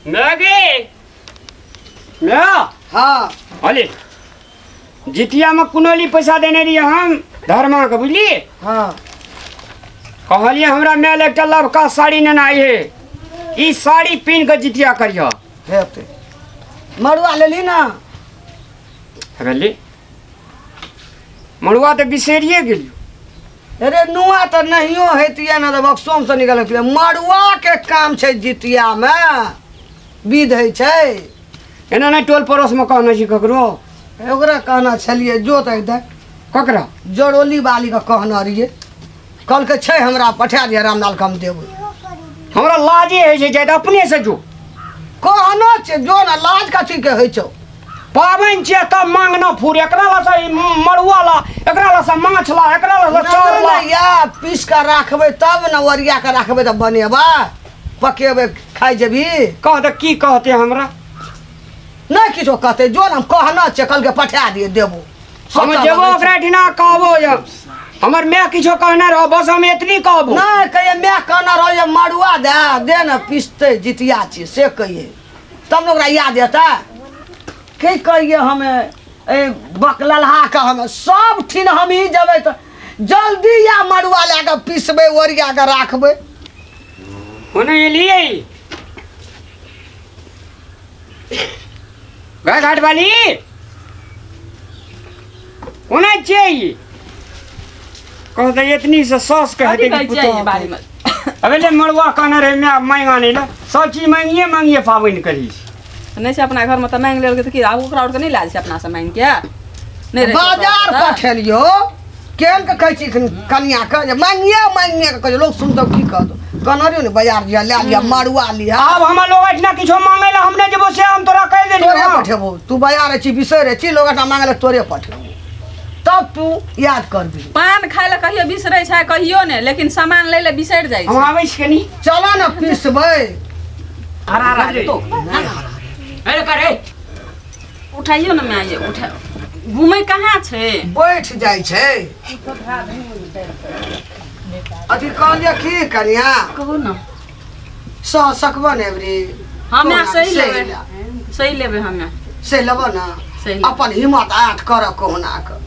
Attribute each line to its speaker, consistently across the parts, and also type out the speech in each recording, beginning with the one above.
Speaker 1: Maggi मै।
Speaker 2: हाँ।
Speaker 1: अले जितिया में कुनोली पैसा देने रहिए हम धर्मा के, बुझलिए?
Speaker 2: हाँ।
Speaker 1: कहलिए हमरा माय लए एकटा लवका साड़ी नेना आई है, ई साड़ी पहिन के जितिया करिह।
Speaker 2: हेतै। मड़ुआ लेली ना?
Speaker 1: अरे मड़ुआ तऽ बिसरिए गेलियो।
Speaker 2: अरे नुआ तऽ नहियो हेतियै ने तऽ बक्सोम से निकल गेलै। मड़ुआ के काम छै जितिया मे, विध होइ छै।
Speaker 1: एना नहि टोल पड़ोस मे कहने छी ककरो?
Speaker 2: ओकरा कहना छलियै जो तऽ दे।
Speaker 1: ककरा?
Speaker 2: जरोली बाली के कहना रहियै, कहलकै छै हमरा पठा दिअ रामलाल के हम देबै।
Speaker 1: हमरा लाजे होइ छै जाइत, अपने से जो।
Speaker 2: कहना छै जो ने, लाज कथी के होइ छौ?
Speaker 1: पाबनि छियै तब मांगना फूर, एकरा ला से ई मड़ुआ ला, एकरा ला से माछ ला, एकरा ला से चाउर ला।
Speaker 2: या पीस कऽ राखबै तब ने, ओरिया कऽ राखबै तऽ बनेबै, पकेबै, खाइ जेबही।
Speaker 1: कह तऽ की कहते हमरा?
Speaker 2: नहि किछो कहतै, जो ने, हम कहना छै, कहलकै पठा दिअ देबो।
Speaker 1: हम जेबो ओकरा ठिना कहबो जे हमर माय किछो कहने रहो, बस हम एतनी कहबो।
Speaker 2: नहि कहिए, माय कहने रहो जे मड़ुआ दे दे ने, पिसतै, जितिया छी से कहिए, तब ने ओकरा याद एतै। की कहिए हमे ए बकललहा के, हमे सब ठिन हमही जेबै तऽ जल्दी या मड़ुआ लए कऽ पिसबै, ओरिया कऽ राखबै।
Speaker 1: ओने एलियै गाय घाट वाली, कोना छियै ई? कहते एतनी से सस कहते
Speaker 3: कथी
Speaker 1: कि
Speaker 3: कहै छियै
Speaker 1: पुतोह
Speaker 3: बारी में?
Speaker 1: अबे ले मड़ुआ कहने रहे मैं मांग आने ला, सब चीज मांगिए मांगिए पाबनि करी।
Speaker 3: नहि छै अपना घरमे तऽ मांगि लेलकै तऽ की आब ओकरा आओरके नहि लायल छै अपना से मांगि के? नहि रहै छै ओकरा
Speaker 2: बाजार
Speaker 3: आओरके तऽ?
Speaker 2: पठेलियो केहन के कहै छी कनिया के जे मांगिए मांगिए के कहै छै, लोक सुनतौ की कहतौ? कहने रहियो ने बाजार जिया लए लिया मड़ुआ लिया।
Speaker 1: आब हमर लोग एहिठिना किछो मांगे ला हम नहि जेबो, से हम तोरा कहि देलियौ।
Speaker 2: तोरे पठेबो, तू बाजार छी बिसरि छी, लोग एहिठाम मांगे ला तोरे पठेबो, तब तू याद करबी।
Speaker 3: पान खाय लए कहियो बिसरै छै? कहियो ने, लेकिन सामान लै लए बिसरि जाइ
Speaker 1: हम
Speaker 3: छै।
Speaker 1: आबै छी कनी।
Speaker 2: चलो ने पिसबै।
Speaker 3: हरा हरा जेतौ।
Speaker 1: अरे करे
Speaker 3: उठाइयो ने माय, ये उठा, घूमै कहाँ छै?
Speaker 2: बैठ जाइ छै। अथी कहलियै की कनिया?
Speaker 3: कहू ने।
Speaker 2: सह सकबो ने एबरी?
Speaker 3: हमे
Speaker 2: कहुना
Speaker 3: सही
Speaker 2: सहि
Speaker 3: लेबै।
Speaker 2: ले।
Speaker 3: सही लेबै हमे।
Speaker 2: सही लेबो ने?
Speaker 3: सही लेबै।
Speaker 2: अपन हिम्मत आठ कर कहुना कऽ,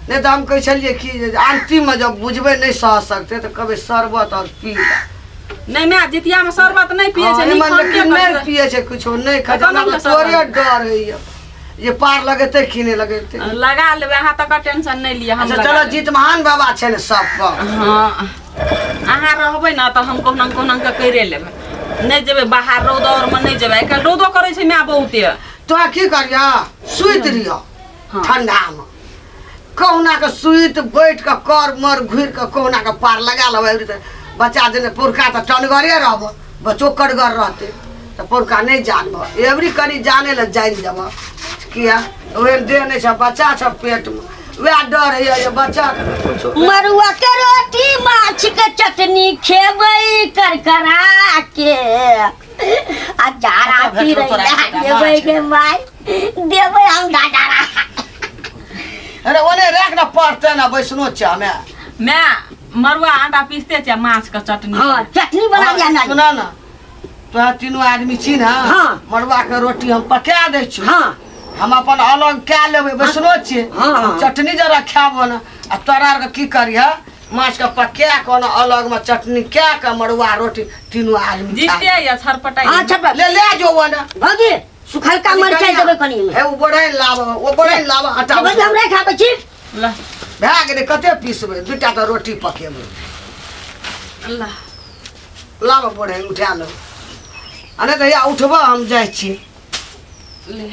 Speaker 2: नहि तऽ हम कहै छलियै कि जे अन्तिममे जब बुझबै नहि सह सकतै तऽ कहबै शरबत आओर पी ले।
Speaker 3: नहि माय, जितियामे शरबत नहि पियै छै।
Speaker 2: हँ,
Speaker 3: नीक
Speaker 2: एमहर
Speaker 3: खानके
Speaker 2: लेकिन नहि
Speaker 3: करतै।
Speaker 2: पियै छै, किछो नहि खाइ छै।
Speaker 3: तऽ कोना
Speaker 2: हमरा
Speaker 3: के
Speaker 2: तोरे
Speaker 3: शरबत?
Speaker 2: डर होइए जे पार लगेतै कि नहि लगेतै।
Speaker 3: लगा लेबै अहाँ, तकर टेंशन नहि लिअ, हम
Speaker 2: अच्छा
Speaker 3: लगा
Speaker 2: चलो,
Speaker 3: लेबै।
Speaker 2: जीत महान बाबा छै ने सबके।
Speaker 3: हँ, अहाँ रहबै ने तऽ हम कहुना कहुना कऽ करिए लेबै। नहि जेबै बाहर, रौद आओरमे नहि जेबै, आइ काल्हि रौदो करै छै माय बहुते।
Speaker 2: तोरा की करिह, सुति रहिह।
Speaker 3: हाँ।
Speaker 2: ठंडामे कहुना कऽ सुति बैठ कऽ कर मर घुरि कऽ कहुना कऽ पार लगा लेबै। तऽ बच्चा जेना पुरखा तऽ टनगरे रहबऽ, बच्चो कड़गर रहतै तऽ पुरखा नहि जानबऽ, एबरी कनि जाने लए जानि जेबऽ। किया ओहन देह नहि छै, बच्चा छै पेटमे, वएह डर होइए जे बच्चाके ने किछो।
Speaker 4: मड़ुआ के रोटी माछ के चटनी खेबै करकरा के, आ जाड़ा
Speaker 2: कतऽ भेटलौ तोरा
Speaker 4: चिड़ैला
Speaker 2: एतेटा
Speaker 4: देबै
Speaker 2: माछ?
Speaker 4: गे माय, देबै हम दादा।
Speaker 2: अरे ओने राख ने, पढ़ते ने बैसनो छै हमे।
Speaker 3: माय, मड़ुआ आटा पीसते छै, माछ के चटनी।
Speaker 4: हाँ, चटनी बना लिया ना।
Speaker 2: सुना ना, तोरा तीनू आदमी छी ने?
Speaker 4: हाँ।
Speaker 2: मड़ुआ के रोटी हम पका दै छी।
Speaker 4: हाँ।
Speaker 2: हम अपन अलग कए लेबै, बैसनो छियै।
Speaker 4: हाँ, हाँ।
Speaker 2: चटनी जरा खायब ने, आ तोरा आरके की करिह, माछ के पका कऽ ने अलग में चटनी कए कऽ मड़ुआ रोटी तीनू आदमी खायब।
Speaker 3: जीते या छरपटाइ।
Speaker 4: हाँ, छरपट।
Speaker 2: ले ले जो वो ने।
Speaker 4: भौजी, सुखलका मरचाइ देबै कनि ओहिमे।
Speaker 2: हे ओ बढ़ाइन लाब, ओ बढ़ाइन लाब आटा।
Speaker 4: भौजी, हम नहि खाबै छी।
Speaker 3: ला।
Speaker 2: भए गेलै, कते पीसबै? दूटा तऽ रोटी पकेबै।
Speaker 3: ला।
Speaker 2: लाब बढ़ाइन, उठा लो, आ नहि तऽ हैया उठबऽ, हम जाइ छी।
Speaker 3: ले।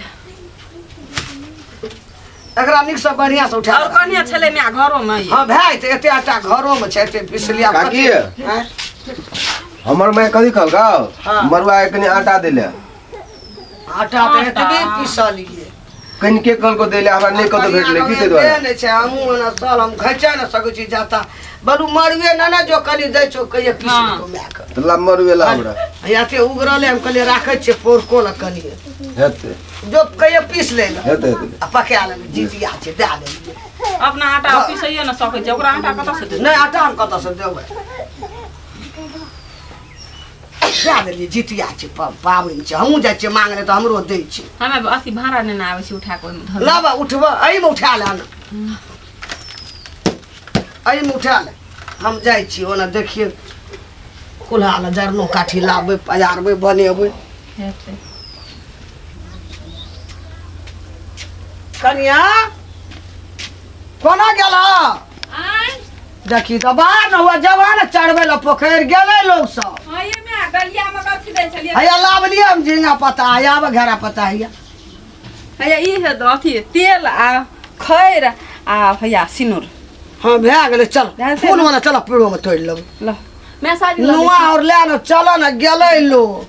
Speaker 2: एकरा नीकसँ बढ़िआँसँ उठा
Speaker 3: और कनिया छलै माय घरोमे ये?
Speaker 2: हँ, भए जेतै, एते आटा घरोमे छै, एते पिसलिया।
Speaker 5: काकी।
Speaker 2: आँय?
Speaker 5: हमर माय कथी कहलकौ?
Speaker 2: हाँ।
Speaker 5: मरुआ के कनि आटा दैले।
Speaker 2: आटा तऽ एतबे पिसलियै।
Speaker 5: कनिके कहलकौ दैले, हमरा नहि कतौ भेटलै की, ताहि दुआरे
Speaker 2: नहि छै। हमहूँ ओना साल हम घचा नहि सकै छी जाता बलू मरुए ने ने जो कनि दै छौ, कहिए पीस
Speaker 3: हाँ।
Speaker 2: लेतौ मायके।
Speaker 5: तऽ ला मरुए ला हमरा।
Speaker 2: एते उगरले, हम कहलियै राखै छियै पोरको लए कनि।
Speaker 5: हेतै।
Speaker 2: जो कहिए पीस ले ला।
Speaker 5: हेतै, हेतै।
Speaker 2: आ पका लेबै, जितिया छै, दए देलियै।
Speaker 3: अपना आटा पिसैए ने सकै छै, ओकरा आटा कतऽ से देतै?
Speaker 2: नहि, आटा हम कतऽसँ देबै? दए देलियै। जितिया छै, पाबनि छै, हमहूँ जाइ छियै मांगले तऽ हमरो दै छै।
Speaker 3: हमे अथी भाड़ा नेने आबै छी, उठा कऽ ओहिमे धऽ देबै।
Speaker 2: लाबऽ, उठबऽ, एहिमे उठा ले ने, एहिमे उठा ले। हम जाइ छी ओना देखियै कुल्हा लए जरनो काठी लाबबै, पजारबै, बनेबै।
Speaker 3: हेतै।
Speaker 2: कनिया कोना गेल?
Speaker 3: आँय?
Speaker 2: देखी तऽ बाहर ने हुआ, जबा ने चढ़बै लए पोखरि गेलै लोक सब।
Speaker 3: हँ, ये माय, गलियामे कथी दै छलियै?
Speaker 2: हैया लाबलियै हम झिंगा पत्ता, हैया आब घेरा पत्ता हैया।
Speaker 3: हैया ई है अथी तेल आ खैर आ हैया सिनुर।
Speaker 2: हँ, भए गेलै, चल।
Speaker 3: भए गेलै।
Speaker 2: फूल वाला चल, पेड़ो मे तोड़ि लेबै।
Speaker 3: ल मैं साड़ी लऽ लै
Speaker 2: नुआ
Speaker 3: छी।
Speaker 2: और लए ने चल ने, गेलै लोक।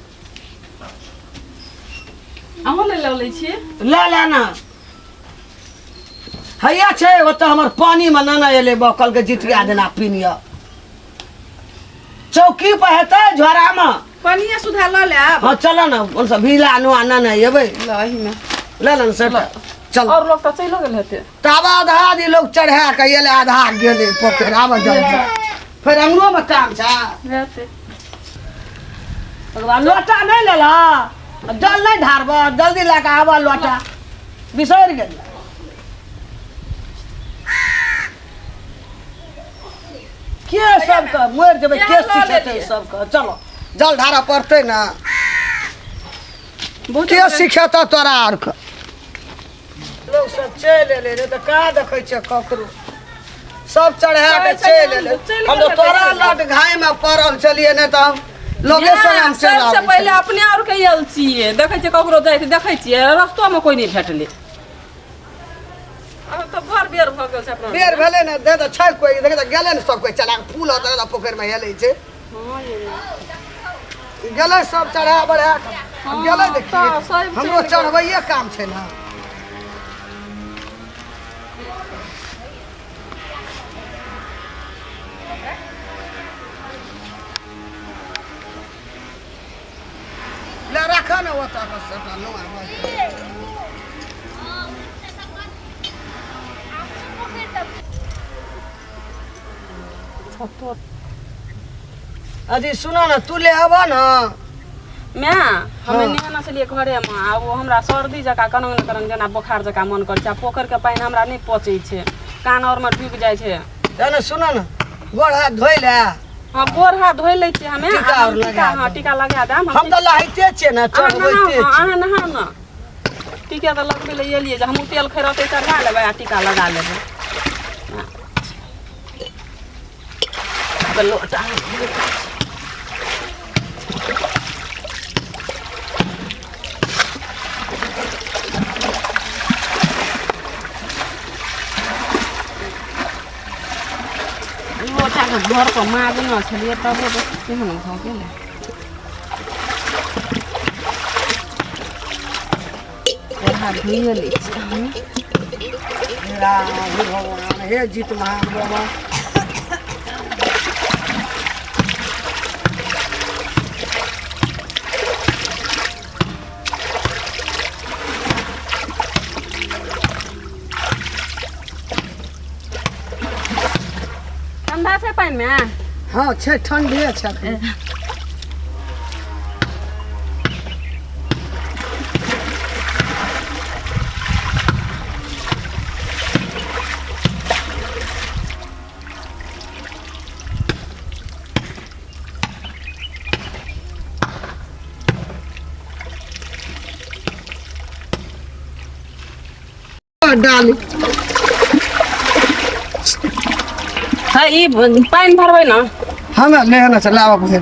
Speaker 3: अहूँ ले लऽ लै छी।
Speaker 2: ले ले ने, हैया छै ओतऽ हमर पानी मे नाना एलै बकल के जितिया देना पीनिय चौकी पर हेतै झोरा मे।
Speaker 3: पनिया सुधा लऽ लेब।
Speaker 2: हँ, चल ने, ओनसँ भीला नुआ नाना एबै।
Speaker 3: ल एहिमे।
Speaker 2: ले ले ने सेठ, चल।
Speaker 3: और लोग तऽ चलिओ गेल हेतै।
Speaker 2: तब आधा आधी लोग चढ़ा के एलै, आधा गेलै पोखरि। आबऽ जल्दी, फेर अंगनो मे काम छै।
Speaker 3: हेतै।
Speaker 2: तकर बाद लोटा नहि लेलह, जल नहि ढारबह? जल्दी लए कऽ आबऽ, लोटा बिसरि गेल। के सबके मरि जेबै, के
Speaker 3: लऽ
Speaker 2: सिखेतै
Speaker 3: लेलियै।
Speaker 2: सबके? चलो, जल ढारऽ पड़तै ने।
Speaker 3: बहुत
Speaker 2: के सिखेतौ तोरा आरके? लोक सब चलि एलै रे, तऽ कहाँ देखै छियै ककरो? सब चढ़ा के चलि एलै।
Speaker 3: चलि
Speaker 2: हम तऽ
Speaker 3: गेल
Speaker 2: तोरा
Speaker 3: हेतै।
Speaker 2: लट घाय मे पड़ल छलियै, नहि तऽ हम लोके संग हम चलि
Speaker 3: सबसे
Speaker 2: आबै
Speaker 3: पहिले
Speaker 2: छलियै।
Speaker 3: अपने आर के आयल छियै, देखै छियै ककरो जाइत देखै छियै, रस्तो मे कोई नहि भेटलै। अब तऽ बड़ बेर भऽ गेल छै अपना।
Speaker 2: बेर भेलै ने, दे तऽ छै कोइ, देखे तऽ गेलै ने सब कोइ चला कऽ फूल होतै तऽ पोखरिमे हेलै छै।
Speaker 3: हँ ये ने।
Speaker 2: गेलै सब चढ़ा बढ़ा कऽ गेलै।
Speaker 3: तऽ
Speaker 2: देखियै
Speaker 3: सब
Speaker 2: हमरो
Speaker 3: चलि गेल।
Speaker 2: चढ़बैये काम छै ने। ले राख ने ओतऽ के सबटा नुआ बस। अजी सुनो ने, तू ले आबऽ ने।
Speaker 3: माय, हमे नहेने छलियै घरेमे आ ओ हमरा सर्दी जकाँ कनंग ने कनंग जेना बोखार जकाँ मन करै छै आ पोखरिके पानि हमरा नहि पचै छै, कान आरमे ढुकि जाइ छै।
Speaker 2: ते ने सुनो ने, गोड़ हाथ धोइ ले।
Speaker 3: हँ, गोड़ हाथ धोइ लै छियै हमे।
Speaker 2: टीका
Speaker 3: आ
Speaker 2: आओर
Speaker 3: हम
Speaker 2: लगा
Speaker 3: टीका, हँ,
Speaker 2: देब।
Speaker 3: टीका लगा देब।
Speaker 2: हम तऽ लहैते छियै ने,
Speaker 3: अहाँ
Speaker 2: चढ़बैते
Speaker 3: नहाउ, हँ,
Speaker 2: छियै।
Speaker 3: अहाँ नहाउ ने। टीका तऽ लगबै लए एलियै जे हमहूँ तेल खैरतै चढ़ा लेबै आ टीका लगा लेबै। तऽ लोटा। लोटाके घर पर माजने छलियै तबो देखियौ केहन भऽ गेलै। गोड़ हाथ धोइए लै छियै हमे।
Speaker 2: हे राम, हे भगवान, हे जीत महान बाबा।
Speaker 3: ठंडा छै पानिमे?
Speaker 2: हँ, छै, ठंडे छै एखन। डाली।
Speaker 3: हँ, ई पानि भरबै ने।
Speaker 2: हमरा लेना छै, लाबऽ बुझे।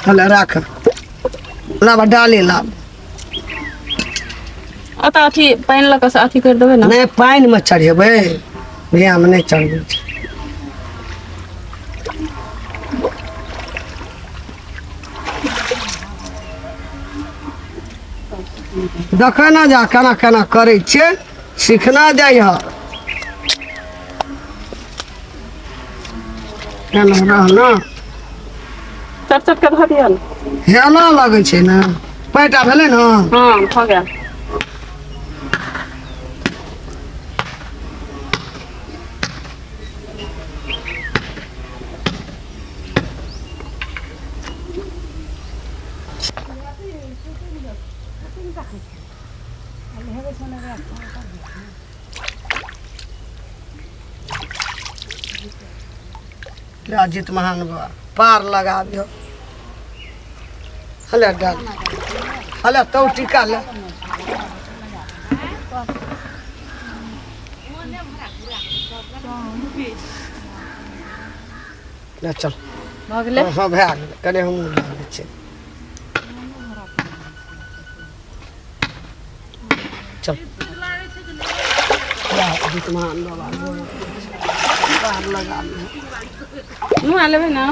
Speaker 2: हले राख, लाबऽ डाली, लाब।
Speaker 3: ओतऽ अथी पानि लऽ कऽ से अथी करि देबै ने।
Speaker 2: नहि, पानिमे चढ़ेबै, बियाहमे नहि चढ़बै छै। देखै ने जा केना केना करै छियै, सीखना जाइ ह। केना रह ने।
Speaker 3: चट चट के धऽ दिअ ने।
Speaker 2: हेला लगै छै ने। पैटा भेलै ने?
Speaker 3: हँ, भऽ गेल।
Speaker 2: अजित महान बाबा पार लगा दियो। हले डाल, हले तो टीका ले। ले चल।
Speaker 3: भऽ गेलै।
Speaker 2: हँ, भए गेलै। कने हमहूँ लए लै छियै। चल जा, अजित महान बाबा पार लगा दियो।
Speaker 3: नुआ लेबै ने?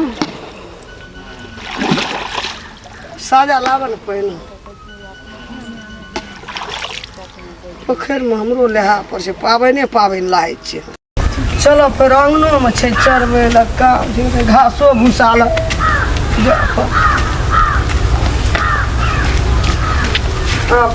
Speaker 2: साजा लाबऽ ने पहिने। पोखरिमे हमरो लेहा पर छै। पाबनि पाबनि लागै छै। चलो फेर अङ्गनोमे छै चरबै लए काम छै, घासो भूसा लए जाउ। आब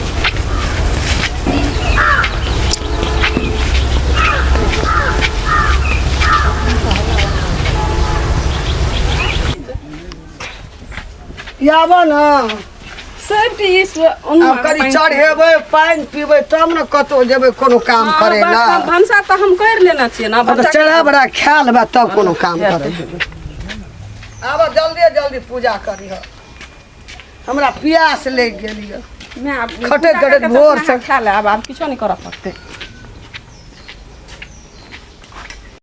Speaker 2: आबऽ ने।
Speaker 3: सब ई
Speaker 2: आब कनि चढ़ेबै, पानि पीबै, तब ने कतहु जेबै कोनो काम करै लए।
Speaker 3: भनसा तऽ हम करि लेने छियै ने।
Speaker 2: आब तऽ
Speaker 3: बच्चा
Speaker 2: चढ़ा बड़ा खा लेबै, तब कोनो काम करै जेबै। आब जल्दी जल्दी पूजा करिह, हमरा पियास लागि गेल यऽ।
Speaker 3: माय, आब
Speaker 2: खटैत
Speaker 3: पूजा
Speaker 2: खटैत
Speaker 3: कऽ के
Speaker 2: भोर
Speaker 3: तऽ
Speaker 2: से
Speaker 3: खा ले। आब आब किछो नहि करऽ पड़तै।